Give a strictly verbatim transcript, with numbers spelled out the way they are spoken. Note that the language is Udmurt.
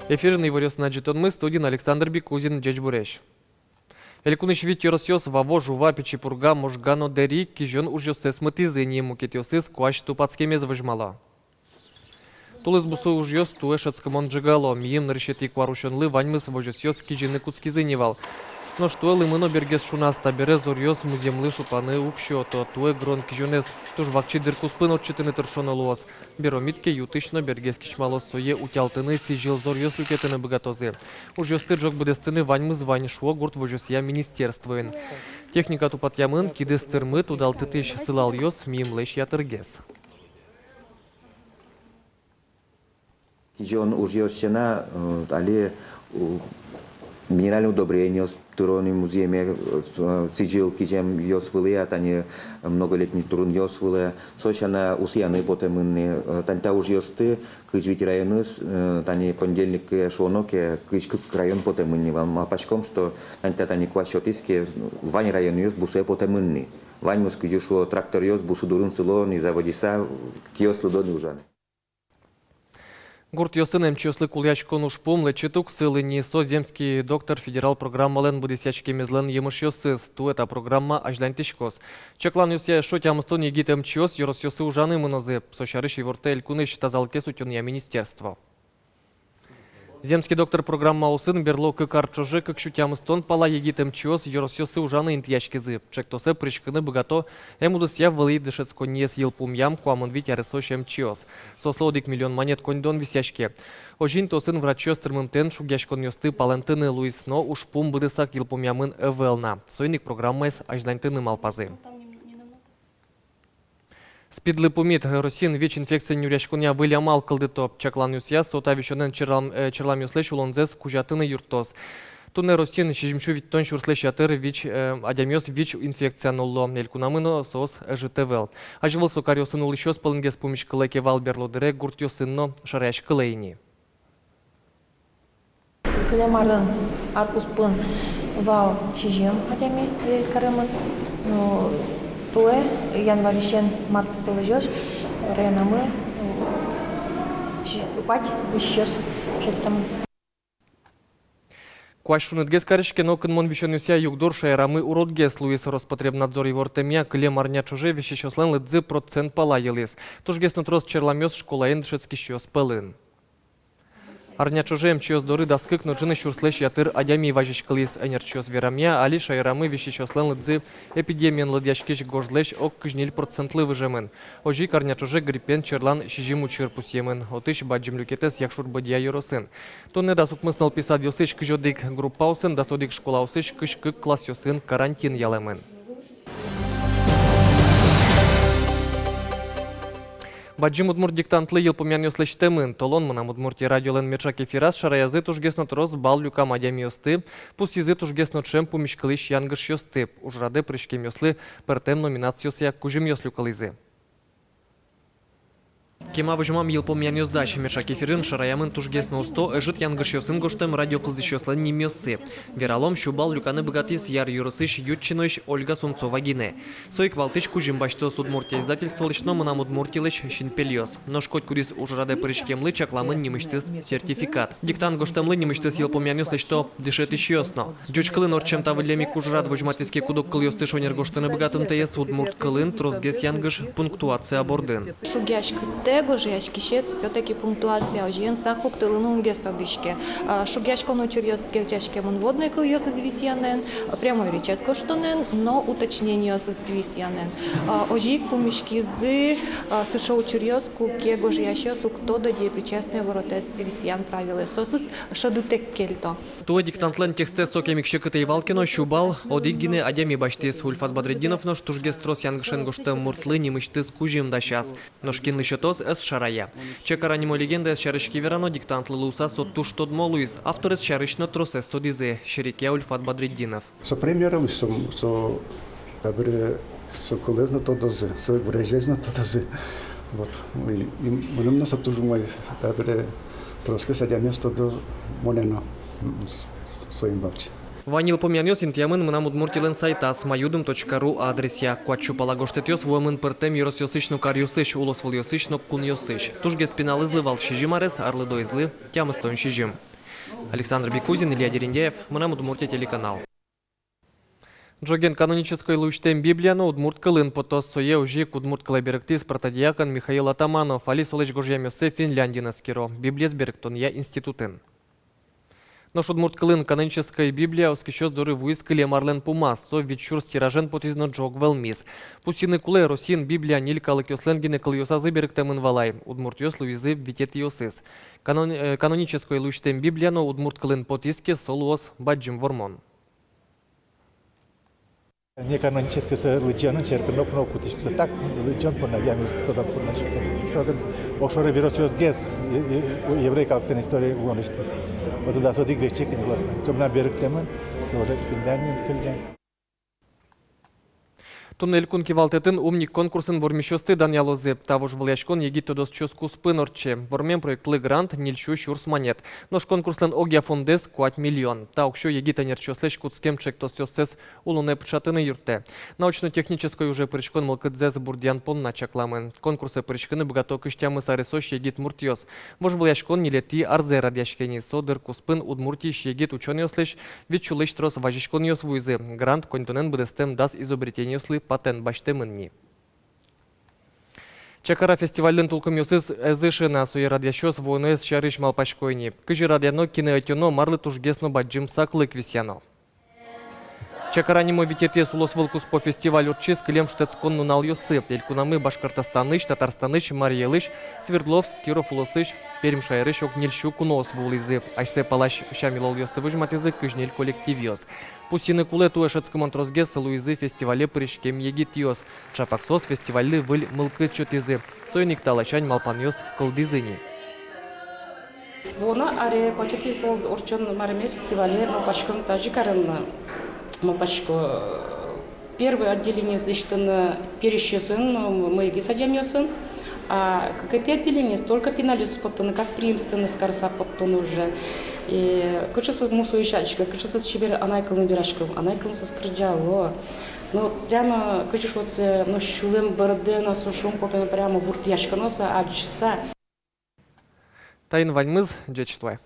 Эфирын иворъёсын ӝытонмы, студиын Александр Бикузин. Ӟечбуресь! Элькунысь вить ёросъёс: Вавож, Ува, Пичи Пурга, Можга но Дэри кизён ужъёссэс мытӥзы ни, мукетъёсыз куазь тупатскемез возьмало. Тулыс бусы ужъёс туэ шӧдскымон ӝегало. Миым нырысетӥ куарусёнлы ваньмыз возёсъёс кизьыны кутскизы ни вал. Нош туэ лымы но бергес шуназ, табере зоръёс музъемлы шупаны уг сёто. Туэ гырон кизёнэз туж вакчи дыр куспын ортчытыны тыршоно луоз. Беромид ке, ю-тысь но бергес кисьмалоз, сое утялтыны сӥзьыл зоръёс люкетыны быгатозы. Ужъёсты ӝог быдэстыны ваньмыз вань, шуо гурт возёсъя министерствоын. Техника тупатъямын, кидыс тырмыт, удалтытӥсь сылалъёс миымлэсь ятыргес. Кизён ужъёс сяна, э, али, у, минеральной удобрениос тыроно музъеме, э, с-, э, сӥзьыл киземъёс вылэ, а тани многолетний турынъёс вылэ. Со сяна усыяны потэмын ни, э, тани та ужъёсты кызь вить районэз, э, тани понедельник ке шуоно ке, кызь кык район потэмын ни вал. Малпаськом, что тани та, тани куазь сётӥз ке, вань районъёс бусые потэмын ни. Ваньмыз, кызьы шуо, тракторъёс бусы дурын сыло ни, заводиса, киос лыдо ни ужаны. Гуртъёсын эмчиослы кулэяськон ужпум лэчыт уг сылы ни. Со «Земский доктор» федерал программалэн быдэсъяськемезлэн емышъёсыз. Туэ та программа азьланьтӥськоз. Чакланъёсъя, эшшо тямыстон егит эмчиос ёросъёсы ужаны мынозы. Со сярысь ивортэ элькунысь тазалыкез утёнъя министерство. «Земский доктор» программаосын берло кык ар ӵоже кык сю тямыстон пала егит эмчиос ёросъёсы ужаны интыяськизы. Ӵектосэ пыриськыны быгато эм удысъя вылӥ дышетсконниез йылпумъям куамын вить аресозь эмчиос. Соослы одӥг миллион манет коньдон висъяське. Озьы интыосын врачъёс тырмымтэен шугъяськонъёсты палэнтыны луиз, но ужпум быдэсак йылпумъямын ӧвӧл на. Соин ик программаез азьланьтыны малпазы. СПИДлы пумит. Россиын ВИЧ-инфекциен нюръяськонъя выль амал кылдыто. Чакланъёсъя, со та висёнэн черлам-, э, черламъёслэсь улонзэс кузятыны юрттоз. Туннэ Россиын сизьымсю витьтон сюрслэсь ятыр ВИЧ, э, адямиос ВИЧ-инфекция нулло. Элькунамы но соос ӧжыт ӧвӧл. Азьвыл со каръёсын улӥсьёс пӧлынгес пумиськылэ ке вал, берло дыре гуртъёсын но шараяськылэ ини. Кылем арын ар куспын вал сизьым адями вивить каремын. Ну, туэ январьысен март толэзёзь районамы, ну, си-, куать висисьёс шедьтэмын. Куазь шунытгес кариське, но кынмон висёнъёсъя югдур шаерамы уродгес луиз. Роспотребнадзор ивортэмъя, кылем арня ӵоже висисьёслэн лыдзы процент пала йылӥз. Тужгес но трос черламъёс школаын дышетскисьёс пӧлын. Арня ӵоже эмчиос доры дас кык но ӝыны сюрслэсь ятыр адями вазиськылӥз. Ӧнерчиос верамъя, али шаерамы висисьёслэн лыдзы эпидемиен лыдъяськись гожлэсь ог кызь ньыль процентлы выжемын. Озьы ик арня ӵоже гриппен черлан сизьым учыр пусъемын. Отысь бадӟым люкетэз Якшур-Бӧдья ёросын. Туннэ дас укмыс нылпи садъёсысь кызь одӥг группаосын, дас одӥг школаосысь кызь кык классъёсын карантин ялэмын. Бадӟым удмурт диктантлы йылпумъянъёс лэсьтэмын. Толон «Мынам Удмуртие» радиолэн меӵак эфираз шараязы тужгес но трос балл люкам адямиосты, пусйизы тужгес но ӵем пумиськылӥсь янгышъёсты. Ужрадэ пыриськемъёслы пӧртэм номинациосъя кузьымъёс люкылӥзы. Кема возьмам йылпумъянъёс дась. Меӵак эфирын шараямын тужгес но усто, ӧжыт янгышъёсын гожтэм радио кылзӥсьёслэн нимъёссы. Вералом, сю балл люканы быгатӥз Яр ёросысь Ютчиноысь Ольга Сунцова гинэ. Со ик валтӥсь кузьым басьтоз «Удмуртия» издательстволэсь но «Мынам Удмуртилэсь» синпельёс. Нош котькудӥз ужрадэ пыриськемлы чакламын нимысьтыз сертификат. Диктант гожтэмлы нимысьтыз йылпумъянъёс лэсьто дышетӥсьёс но. Ӟуч кылын ортчем та выллем ик ужрад возьматӥз ке куд-ог кылъёсты шонер гожтыны быгатымтэез, удмурт кылын тросгес янгыш пунктуация бордын. Шугъяськытэ гожъяськисез всё-таки пунктуация, озьыен, знак пуктылыны унгес тодӥське. А, шугъяськон учыръёс герӟаськемын вводной кылъёсыз висъянэн, прямой речез гожтонэн но уточнениосыз висъянэн. А, озьы ик пумиськизы, а, сыӵе учыръёс, куке гожъясьёс уг тодо деепричастной оборотэз висъян правилоез. Соосыз шӧдытэк кельто. Туэ диктантлэн текстэз сокем ик секыт ӧй вал ке но, сю балл одӥг гинэ адями басьтӥз. Ульфат Бадретдинов нош тужгес трос янгышен гожтэм муртлы нимысьтыз кузьым дасяз. Нош кинлы сётоз, ӧз шарая. Чекара нимо легендаез сярысь ке верано, диктантлы луыса со туж тодмо луиз. Авторез сярысь но тросэз тодӥзы, серекъя Ульфат Бадретдинов. Со премьер луиз, со, со табере со кылэз но тодозы, со гурезез но тодозы. Вот. И, и мыным но со туж умой, табере тросгес адямиос тодо монэ но, м, с-, с-, соин валче. Вань йылпумъянъёс интыямын «Мынам Удмуртилэн» сайтаз, маюдм точка ру адресъя. Куать сю пала гожтэтъёс вуэмын пӧртэм ёросъёсысь но каръёсысь, улосвылъёсысь но кунъёсысь. Тужгес пиналэзлы вал сизьым арес, арлыдоезлы тямыстон сизьым. Александр Бекузин, Илья Дерендяев, «Мынам Удмуртие» телеканал. Ӝоген канонической луисьтэм Библия но удмурт кылын потоз. Сое озьы ик удмурт кылэ берыктӥз протодиакон Михаил Атаманов. Али солэсь гожъямъёссэ Финляндиын эскеро, Библиез берыктонъя институтын. Нош удмурт кылын канонической Библия оскисьёс доры вуиз кылем арлэн пумаз. Со вить сюрс тиражен потӥз но ӝог вӧлмиз. Пусйыны кулэ, Россиын Библия ньыль калыкъёслэн гинэ кылъёсазы берыктэмын вал ай, удмуртъёс луизы витетӥосыз. Канон-, э, канонической луисьтэм Библия но удмурт кылын потӥз ке, со луоз бадӟым вормон. Неканонической со лыдӟонын черкын ноку но уг кутӥськы со, так лыдӟон понна, ямыз тодон понна сётэ. Тодон огшоры веросъёсгес, э, э, еврей калыклэн история улонысьтыз. Вот туда со одӥг векчи книга луоз. Со мынам берыктэмын, тоже Финляндиын кыллен. Туннэ Элькун кивалтэтын «Умник» конкурсын вормисьёсты данъялозы. Та вожвылъяськон егит тодосчиос куспын ортче. Вормем проектлы грант — ньыль сю сюрс манет. Нош конкурслэн огъя фондэз куать миллион. Та уксё егит ӧнерчиослэсь кутскем чектосъёссэс улонэ пыӵатыны юрттэ. Научно-технической уже пыриськон мылкыдзэс бурдъян понна чакламын. Конкурсэ пыриськыны быгато кызь тямыс аресозь егит муртъёс. Вожвылъяськон ньылетӥ арзэ радъяське ни. Со дыр куспын Удмуртиысь егит учёнойёслэсь вить сюлэсь трос вазиськонъёс вуизы. Грант коньдонэн быдэстэм дас изобретениослы патент басьтэмын ни. Чакара фестивальлэн тулкымъёсыз ӧз ышы на, сое радъясьёс вуоноез сярысь малпасько ини. Кызьы радъяно, кинэ ӧтёно, марлы тужгес но бадӟым саклык висъяно. Чакара нимо витетӥез улосвылкуспо фестиваль ортчиз кылем шутэтскон нуналъёсы. Элькунамы Башкортостанысь, Татарстанысь, Марий Элысь, Свердловск, Киров улосысь, Пермь шаерысь ог ньыль сю куноос вуылӥзы. Асьсэ палась сям-йылолъёсты возьматӥзы кызь ньыль коллективъёс. Пусйыны кулэ, туэ шӧдскымон тросгес луизы фестивале пыриськем егитъёс. Ӵапак соос фестивальлы выль мылкыд сётӥзы. Соин ик та ласянь малпанъёс кылдӥзы ни. Вуоно аре куатетӥез ортчон марыме фестивале малпаськом тазьы карыны. Малпасько, первый отделениез лэсьтыны пересьёсын, мыйгес адямиосын. А кыкетӥ отделениез только пиналъёсыз поттыны, как преемственность карыса поттон уже. И кыӵе соос мусо ишачка, кыӵе соос чебер анай кылын верасько, анай кылын соос кырӟало. Ну, прямо, кызьы шуод, со, ну, сюлэм бӧрдэ но, со шумпотон, прямо вуртъяськоно со адӟыса. Таин ваньмыз, ӟеч луэ.